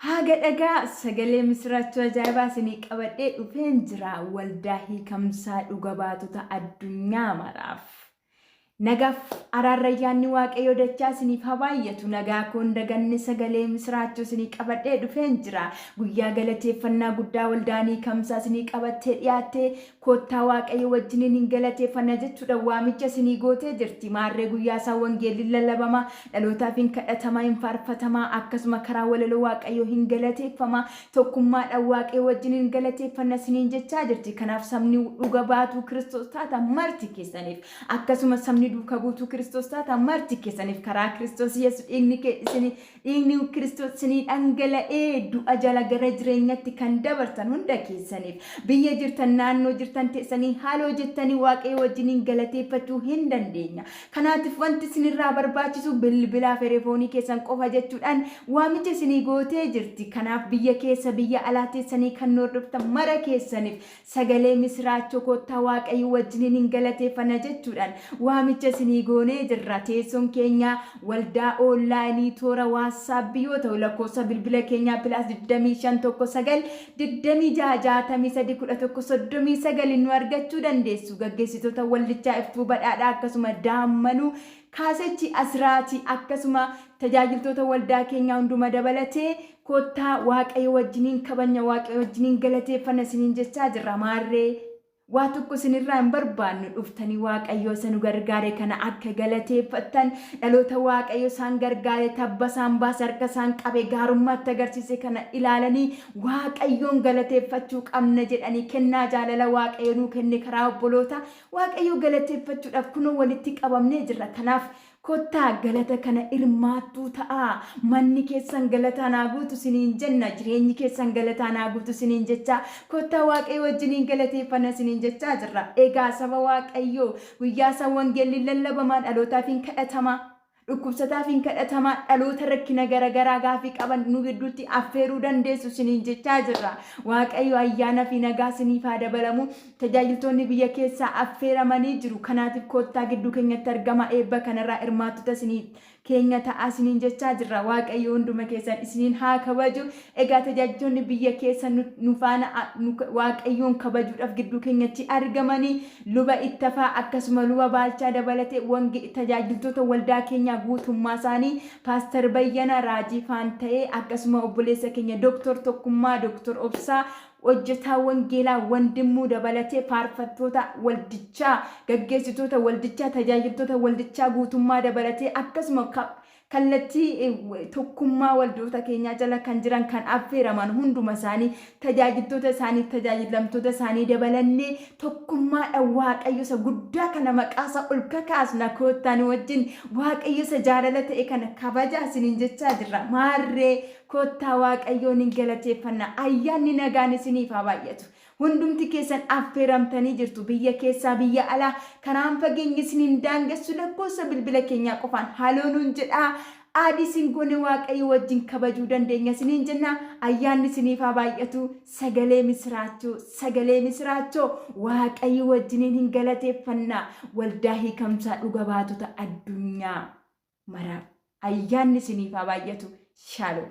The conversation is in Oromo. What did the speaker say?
Haga dhagaa sagalee misiraachoo ajaa'ibaa isinii qabadhee dhufeen jira waldaa hiikamsaa dhuga baatota addunyaa maraaf. Nagaaf araarra ayyaanni Waaqayyoo dachaa isiniif haa baay'atu. Nagaa koon daganne sagalee misiraachoo isinii qabadhee dhufeen jira. Guyyaa galateeffannaa guddaa waldaan hiikamsaa isinii qabattee dhiyaattee koottaa Waaqayyo wajjiniin hin galateeffanna jechuudha waamicha isinii gootee jirti. Maarree guyyaa isaa wangeelli lallabama, dhalootaaf hin kadhatama, hin faarfatama, akkasuma karaa walaloo Waaqayyoo hin galateeffama. Tokkummaadhaan Waaqayyo wajjiniin galateeffanna isiniin jechaa jirti. Kanaaf sabni dhuga baatuu Kiristoos taatan marti keessaniif Akkasuma sabni duuka buutuu Kiristoos taatan marti keessaniif karaa Kiristoos Yesuus dhiigni kee isinii dhiigni Kiristoos isinii dhangala'ee du'a jala gara jireenyatti kan dabartan hunda keessaniif biyya jirtan naannoo jirtan teessanii haaloo jettanii Waaqayyo wajjiniin galateeffachuu hin dandeenya. Kanaatiif wanti isinirraa barbaachisu bilbilaa ferefoonii keessan qofa jechuudhaan waamicha isinii gootee jirti. Kanaaf biyya keessa biyya alaa teessanii kan nu hordoftan mara keessaniif Sagalee misiraachoo koottaa Waaqayyo wajjiniin hin galateeffanna jechuudhaan waamicha isinii goonee jirra. Teessoon keenya waldaa oonlaayinii toora waatsaappi yoo ta'u lakkoofsa bilbila keenyaa pilaas 25 1 9 26 63 11 39 nu argachuu dandeessu. Gaggeessitoota waldichaa Iftuu Badhaadhaa akkasuma Daammanuu Kaasechi Asiraati akkasuma tajaajiltoota waldaa keenyaa hunduma dabalatee Koottaa Waaqayyo wajjiniin kabajna, Waaqayyo wajjiniin galateeffanna isiniin jechaa jirra. Maarree waa tokko isinirraa hin barbaannu dhuftanii Waaqayyo isa nu gargaare kana akka galateeffattan dhaloota Waaqayyo isaan gargaare tabba isaan baase harka isaan qabe gaarummaatti agarsiise kana ilaalanii Waaqayyoon galateeffachuu qabna jedhanii kennaa jaalala Waaqayyo nuu kenne karaa obboloota Waaqayyo galateeffachuudhaaf kunoo walitti qabamnee jirra. Kanaaf Kottaa galata kana hirmaattuu ta'aa. Manni keessan galataan haa guutu isiniin jenna. Jireenyi keessan galataan haa guutu isiniin jechaa. Kottaa Waaqayyo wajjiniin galateeffanna isiniin jechaa jirra. Egaa saba Waaqayyoo guyyaa isaa wangeelli lallabamaa dhalootaaf hin kadhatamaa. Dhukkubsataaf hin kadhatamaa. Dhaloota rakkina garagaraa gaafii qaban nu gidduutti affeeruu dandeessu isiniin jechaa jirra. Waaqayyo ayyaana fi nagaa isiniif haa dabalamu. Tajaajiltoonni biyya keessaa affeeramanii jiru. Kanaatiif koottaa gidduu keenyatti argamaa eebba kanarraa hirmaattota isinii keenya ta'aa isiniin jechaa jirra. Waaqayyo hunduma keessan isiniin haa kabaju. Egaa tajaajiltoonni biyya keessa nu faana Waaqayyoon kabajuudhaaf gidduu keenyatti argamanii luba Ittafaa akkasuma luba Baalchaa dabalatee wange tajaajiltoota waldaa keenyaa guutummaa isaanii Paaster Bayyanaa Raajii Faanta'ee akkasuma obboleessa keenya Dooktor Tokkummaa Dooktor Obsaa Hojjetaa wangeelaa Wandimmuu dabalatee faarfattoota waldichaa, gaggeessitoota waldichaa, tajaajiltoota waldichaa guutummaa dabalatee akkasuma kallattii tokkummaa waldoota keenyaa jala kan jiran kan affeeraman hunduma isaanii tajaajiltoota isaanii tajaajilamtoota isaanii dabalannee tokkummaadhaan Waaqayyo isa guddaa kana maqaa isaa ol kakaasna koottaa nu wajjin Waaqayyo isa jaalala ta'e kana kabajaa isiniin jechaa jirra. Maarree Koottaa Waaqayyoon in galateeffanna. Ayyaanni nagaan isiniif haa baay'atu. Hundumti keessan affeeramtanii jirtu. Biyya keessaa biyya alaa karaan fageenyi isin hin daangessu lakkoofsa bilbila keenyaa qofaan haloo nuun jedhaa. Aadii isin goone Waaqayyo wajjin kabajuu dandeenya isiniin jenna. Ayyaanni isiniif haa baay'atu. Sagalee misiraachoo, sagalee misiraachoo Waaqayyo wajjiniin hin galateeffanna. Waldaa hiikamsaa dhuga baatota addunyaa maraaf. Ayyaanni isiniif haa baay'atu. Shalom.